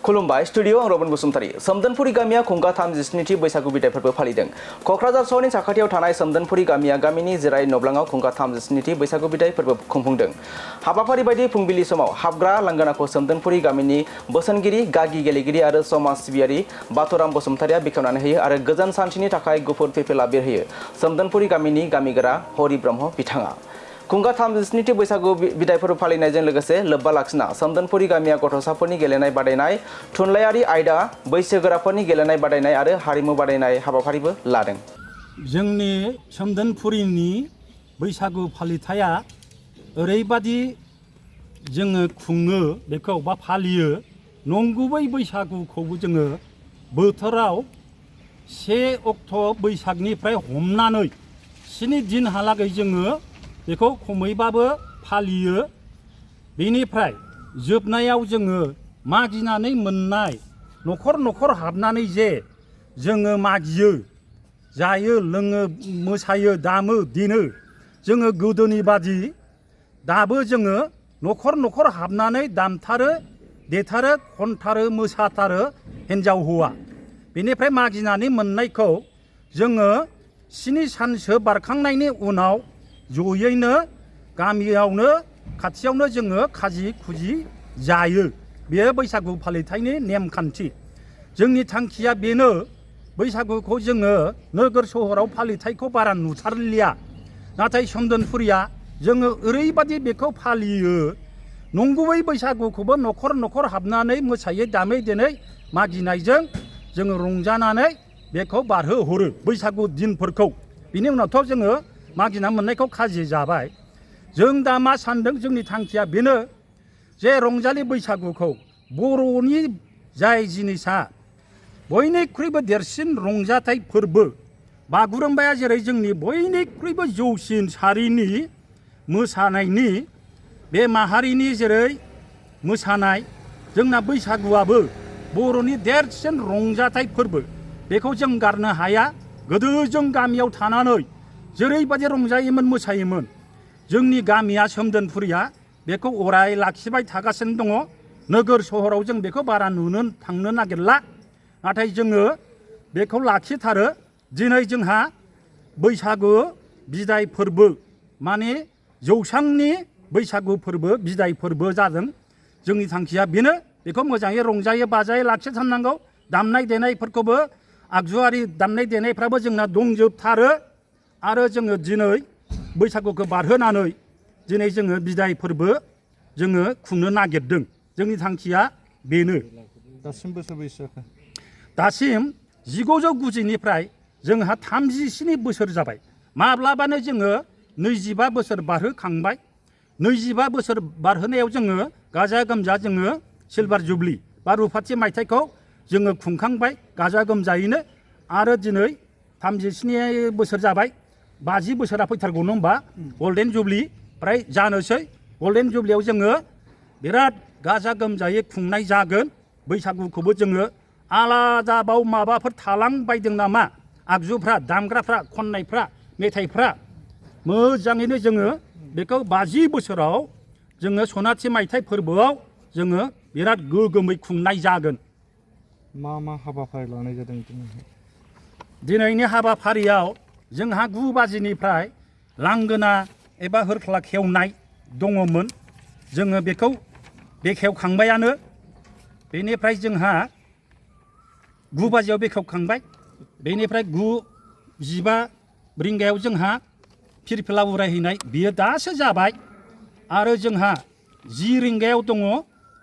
खुलुमबाय स्टुडिअ आं रबन बसुमतारी सोमदोनपुरी गामिया खुंगा 37थि बैसागु बिदाय फोरबो फालिदों। कक्राझार सहरनि साखाथियाव थानाय सोमदोनपुरी गामिया गामिनि जिराय नब्लाङाव खुंगा 37थि बैसागु बिदाय फोरबो खुंफुंदों। हाबाफारि बायदि फुंबिलि समाव हाबग्रा लांगोनाखौ सोमदोनपुरी गामिनि बोसोनगिरि गागि गेलेगिरि आरो समाज सिबियारि बाथुराम बसुमतारिया बेखेवनानै होयो आरो गोजोन सानस्रिनि थाखाय गुफुर फिरफिला बिरहोयो। सोमदोनपुरी गामिनि गामिगोरा हरि ब्रह्म बिथाङा खुंगा 37थि बैसागु बिदाय फोरबो फालिनायजों लोगोसे लोब्बा लाखिना सोमदोनपुरी गामिया गथ'साफोरनि गेलेनाय बादायनाय, थुनलाइयारि आयदा, बैसोगोराफोरनि गेलेनाय बादायनाय आरो हारिमु बादायनाय हाबाफारिबो लादों। जोंनि सोमदोनपुरीनि बैसागु फालिथाया ओरैबादि जोङो खुङो बेखौ बा फालियो। नंगुबै बैसागुखौबो जोङो बोथोराव 1 अक्ट' बैसागनिफ्राय हमनानै 7 दिनहालागै जोङो बेखौ खमैबाबो फालियो। बेनिफ्राय जोबनायाव जोङो मागिनानै मोननाय न'खर न'खर हाबनानै जे जोङो मागियो, जायो, लोङो, मोसायो, दामो, देनो, जोङो गोदोनि बादि दाबो जोङो न'खर न'खर हाबनानै दामथारो, देथारो, खनथारो, मोसाथारो हिन्जाव हौवा। बेनिफ्राय मागिनानै मोननायखौ जोङो 7 सानसो बारखांनायनि उनाव जयैनो गामियावनो खाथियावनो जोङो खाजि खुजि जायो। बेयो बैसागु फालिथायनि नेमखान्थि। जोंनि थांखिया बेनो, बैसागुखौ जोङो नोगोर सहराव फालिथायखौ बारा नुथारलिया। नाथाय सोमदोनपुरिया जोङो ओरैबादि बेखौ फालियो। नंगुबै बैसागुखौबो न'खर न'खर हाबनानै मोसायै दामै देनै मागिनायजों जोङो रंजानानै बेखौ बारहोहरो बैसागु दिनफोरखौ। बिनि उनावथ' जोङो मागिना मोननायखौ खाजि जाबाय। जों दा मा सानदों, जोंनि थांखिया बेनो जे रंजालि बैसागुखौ बर'नि जाय जिनिसा बयनिख्रुइबो देरसिन रंजाथाइ फोरबो, बागुरुम्बाया जेरै जोंनि बयनिख्रुइबो जौसिन सारिनि मोसानायनि बे माहारिनि जेरै मोसानाय, जोंना बैसागुआबो बर'नि देरसिन रंजाथाइ फोरबो। बेखौ जों गारनो हाया। गोदो जों गामियाव थानानै जेरैबायदि रंजायोमोन, मोसायोमोन, जोंनि गामिया सोमदोनपुरिया बेखौ अराय लाखिबाय थागासिनो दङ। नोगोर सहराव जों बेखौ बारा नुनो थांनो नागिरला। नाथाय जोङो बेखौ लाखिथारो। दिनै जोंहा बैसागु बिदाय फोरबो, माने जौसांनि बैसागु फोरबो बिदाय फोरबो जादों। जोंनि थांखिया बेनो, बेखौ मोजाङै रंजायै बाजायै लाखिथारनांगौ। दामनाय देनायफोरखौबो, आगजुआरि दामनाय देनायफ्राबो जोंना दंजोबथारो। आरो जोङो दिनै बैसागुखौ बारहोनानै दिनै जोङो बिदाय फोरबो जोङो खुंनो नागिरदों। जोंनि थांखिया बेनो। दासिम बोसोर बैसो जाखो? दासिम 1990निफ्राय जोंहा 37 बोसोर जाबाय। माब्लाबानो जोङो 25 बोसोर बारहोखांबाय। 25 बोसोर बारहोनायाव जोङो गाजा गोमजा जोङो सिलभार जुबलि बा रुफाथि मायथाइखौ जोङो खुंखांबाय गाजा गोमजायैनो। आरो दिनै 37 बोसोर जाबाय। 50 बोसोरा फैथारगौ नङा होमबा? गल्डेन जुबलि फ्राय जानोसै। गल्डेन जुबलियाव जोङो बिराद गाजा गोमजायै खुंनाय जागोन। बैसागुखौबो जोङो आलादाबाव माबाफोर थालांबायदों नामा, आगजुफ्रा, दामग्राफ्रा, खननायफ्रा, मेथाइफ्रा, मोजाङैनो जोङो बेखौ 50 बोसोराव जोङो सनाथि मायथाइ फोरबोआव जोङो बिराद गोगोमै खुंनाय जागोन। मा मा हाबाफारि लानाय जादों दिनैनि हाबाफारियाव जोंहा 9 बाजिनिफ्राय लांगोना एबा हरख्ला खेवनाय दङमोन। जोङो बेखौ बेखेवखांबायानो। बेनिफ्राय जोंहा 9 बाजियाव बेखेवखांबाय। बेनिफ्राय 9:15 रिंगायाव जोंहा फिरफिला उरायहैनाय, बियो दासो जाबाय। आरो जोंहा 10 रिंगायाव दङ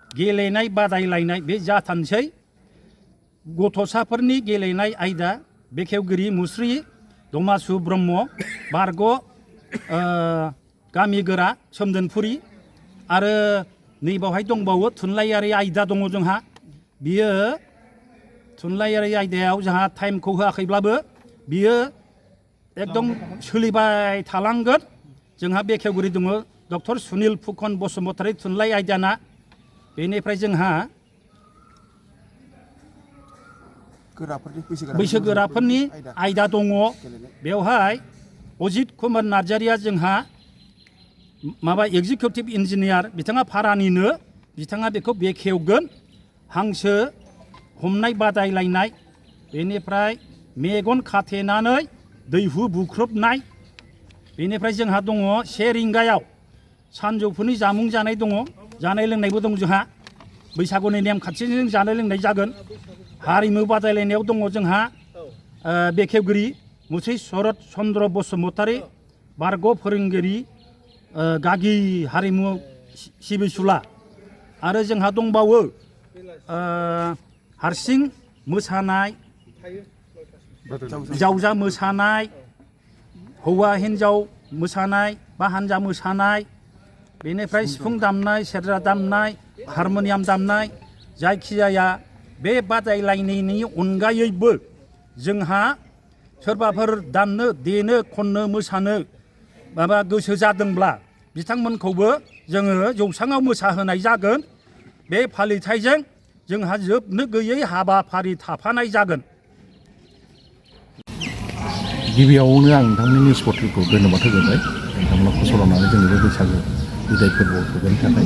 गेलेनाय बादायलायनाय, बे जाथारनोसै। गथ'साफोरनि गेलेनाय आयदा, बेखेवगिरि मुस्रि दमासु ब्रह्म, बारग' गामिगोरा सोमदोनपुरि। आरो नैबावहाय दंबावो थुनलाइयारि आयदा दङ जोंहा। बियो थुनलाइयारि आयदायाव जोंहा टाइमखौ होआखैब्लाबो बियो एकदम सोलिबाय थालांगोन। जोंहा बेखेवगिरि दङ डक्टर सुनिल फुकन बसुमतारी, थुनलाइ आयदाना। बेनिफ्राय जोंहा बैसोगोराफोरनि आयदा दङ। बेवहाय अजित कुमार नार्जारिया जोंहा माबा एक्जिकिउटिभ इन्जिनियार, बिथाङा फारानिनो, बिथाङा बेखौ बेखेवगोन। हांसो हमनाय बादायलायनाय बेनिफ्राय मेगन खाथेनानै दैहु बुख्रुबनाय बेनिफ्राय जोंहा दङ 1 रिंगायाव सानजौफुनि जामुं जानाय दङ जानाय लोंनायबो दं जोंहा बैसागुनि नेमखान्थिजों जानाय लोंनाय जागोन हारिमु बादायलायनायाव दङ जोंहा बेखेवगिरि मुस्रि शरत चन्द्र बसुमतारी बारग' फोरोंगिरि गागि हारिमु सिबिसुला आरो जोंहा दंबावो हारसिं मोसानाय जावजा मोसानाय हौवा हिन्जाव मोसानाय बा हानजा मोसानाय बेनिफ्राय सिफुं दामनाय सेरजा दामनाय हारमोनियाम दामनाय जायखिजाया बे बादायलायनायनि अनगायैबो जोंहा सोरबाफोर दामनो देनो खननो मोसानो माबा गोसो जादोंब्ला बिथांमोनखौबो जोङो जौसाङाव मोसाहोनाय जागोन बे फालिथायजों जोंहा जोबनो गैयै हाबाफारि थाफानाय जागोन गिबियावनो आं नोंथांमोननि स्पर्टफोरखौ धन्यबाद होग्रोबाय नोंथांमोना फसलनानै जोंनि बे बैसागु बिदाय फोरबोआव फैनायनि थाखाय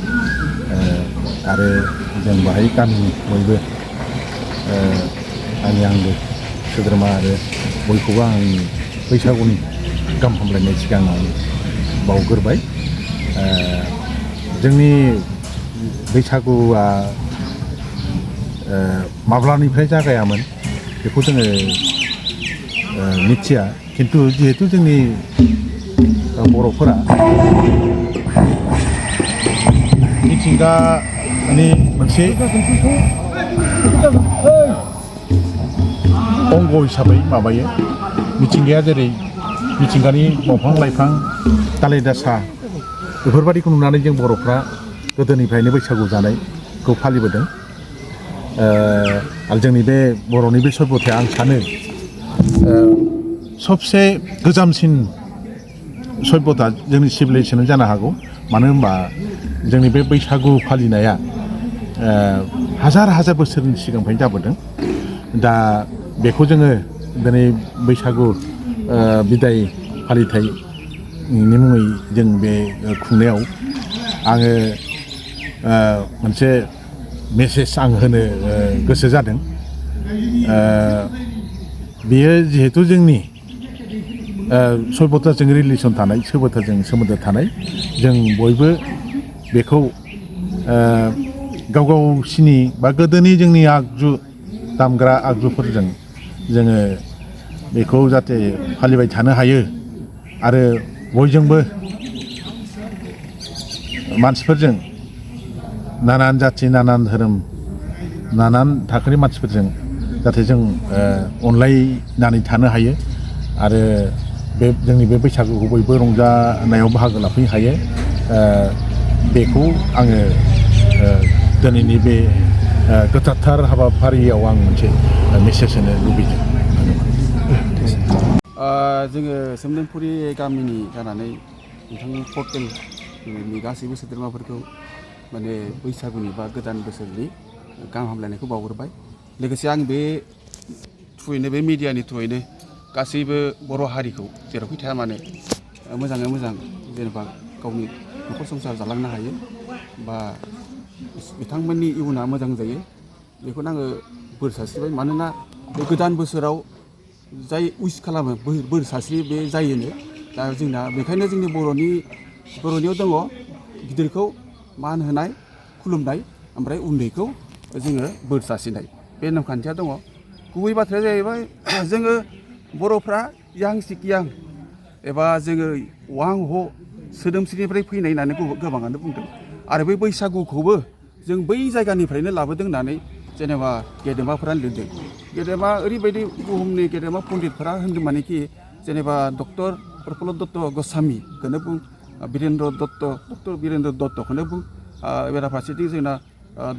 आरो जों बाहाय गामिनि बयबो आंनि आंगो सोद्रोमा आरो बयखौबो आंनि बैसागुनि गाहाम हामलायनाय सिगां आं बावग्रोबाय जोंनि बैसागुआ माब्लानिफ्राय जागायामोन बेखौ जोङो मिथिया खिन्थु जिहेतु जोंनि बर'फोरा मिथिंगानि मोनसे अंग हिसाबै माबायो मिथिंगाया जेरै मिथिंगानि दंफां लाइफां दालाय दासा बेफोरबादिखौ नुनानै जों बर'फ्रा गोदोनिफ्रायनो बैसागु जानायखौ फालिबोदों आरो जोंनि बे बर'नि बे सभ्यताया आं सानो सबसे गोजामसिन सभ्यता जोंनि सिभिलाइजेसन जानो हागौ मानो होनबा जोंनि बे बैसागु फालिनाया हाजार हाजार बोसोरनि सिगांनिफ्रायनो जाबोदों दा बेखौ जोङो दिनै बैसागु बिदाय फालिथायनि मुङै जों बे खुंनायाव आङो मोनसे मेसेज आं होनो गोसो जादों बेयो जिहेतु जोंनि सभ्यताजों रिलेसन थानाय सभ्यताजों सोमोन्दो थानाय जों बयबो बेखौ गाव गावसिनि बा गोदोनि जोंनि आगजु दामग्रा आगजुफोरजों जोङो बेखौ जाहाथे फालिबाय थानो हायो आरो बयजोंबो मानसिफोरजों नानान जाथि नानान धोरोम नानान थाखोनि मानसिफोरजों जाहाथे जों अनलायनानै थानो हायो आरो बे जोंनि बे बैसागुखौ बयबो रंजानायाव बाहागो लाफैनो हायो बेखौ आङो दिनैनि बे गोथारथार हाबाफारियाव आं मोनसे मेसेज होनो लुबैदों जोङो सोमदोनफुरि गामिनि जानानै नोंथांनि पर्टेलनि गासैबो सोद्रोमाफोरखौ माने बैसागुनि बा गोदान बोसोरनि गाहाम हामलायनायखौ बावहरबाय लोगोसे आं बे थ्रुयैनो बे मिडियानि थ्रुयैनो गासैबो बर' हारिखौ जेरावखि थाया मानो मोजाङै मोजां जेनेबा गावनि न'खर संसार जालांनो हायो बा बिथांमोननि इयुना मोजां जायो बेखौनो आङो बोर सारस्रिबाय मानोना बे गोदान बोसोराव जाय उइस खालामो बोर सारस्रि बे जायोनो दा जोंना बेखायनो जोंनि बर'नियाव दङ गिदिरखौ मान होनाय खुलुमनाय ओमफ्राय उन्दैखौ जोङो बोर सारस्रिनाय बे नेमखान्थिया दङ गुबै बाथ्राया जाहैबाय जोङो बर'फ्रा यां सिक यां एबा जोङो वां ह सोदोमस्रिनिफ्राय फैनाय होननानै गोबाङानो बुंदों आरो बै बैसागुखौबो जों बै जायगानिफ्रायनो लाबोदों होननानै जेनेबा गेदेमाफोरा लिरदों गेदेमा ओरैबायदि बुहुमनि गेदेमा पण्डितफोरा होनदों मानेखि जेनेबा डक्टर प्रफुल्ल दत्त गस्वामीखौनो बुं डक्टर बिरेन्द्र दत्तखौनो बुं बेराफारसेथिं जोंना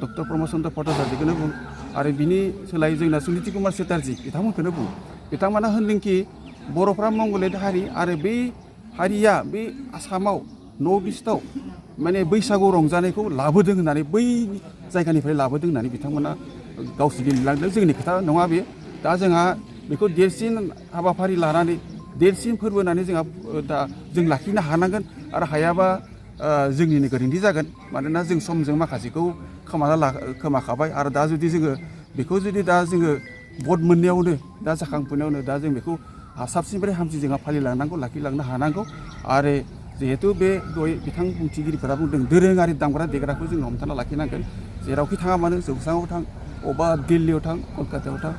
डक्टर प्रमद चन्द्र भट्टाचार्यखौनो बुं आरो बिनि सोलायै जोंना सुनिति कुमार चेटार्जी बिथांमोनखौनो बुं बिथांमोना होनदोंखि बर'फ्रा मंगलियाद हारि आरो बे हारिया बे आसामाव नर्थ इस्टआव माने बैसागु रंजानायखौ लाबोदों होननानै बै जायगानिफ्राय लाबोदों होननानै बिथांमोना गावसोरनि लिरलांदों जोंनि खोथा नङा बे दा जोंहा बेखौ देरसिन हाबाफारि लानानै देरसिन फोरबो होननानै जोंहा दा जों लाखिनो हानांगोन आरो हायाबा जोंनिनो गोरोन्थि जागोन मानोना जों समजों माखासेखौ खोमाखाबाय आरो दा जुदि जोङो बेखौ जुदि दा जोङो भट मोननायावनो दा जाखांफुनायावनो दा जों बेखौ साबसिननिफ्राय हामसिन जोंहा फालिलांनांगौ लाखिलांनो हानांगौ आरो जिहेतु बे दय बिथां बुंथिगिरिफोरा बुंदों दोरोङारि दामग्रा देग्राखौ जोङो हमथाना लाखिनांगोन जेरावखि थाङा मानो जौस्राङाव थां अबा दिल्लीयाव थां कलकातायाव थां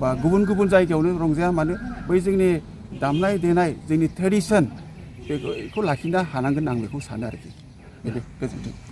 बा गुबुन गुबुन जायगायावनो रंजाया मानो बै जोंनि दामनाय देनाय जोंनि ट्रेडिसन बेखौ लाखिनो हानांगोन आं बेखौ सानो आरोखि गोजोन्थों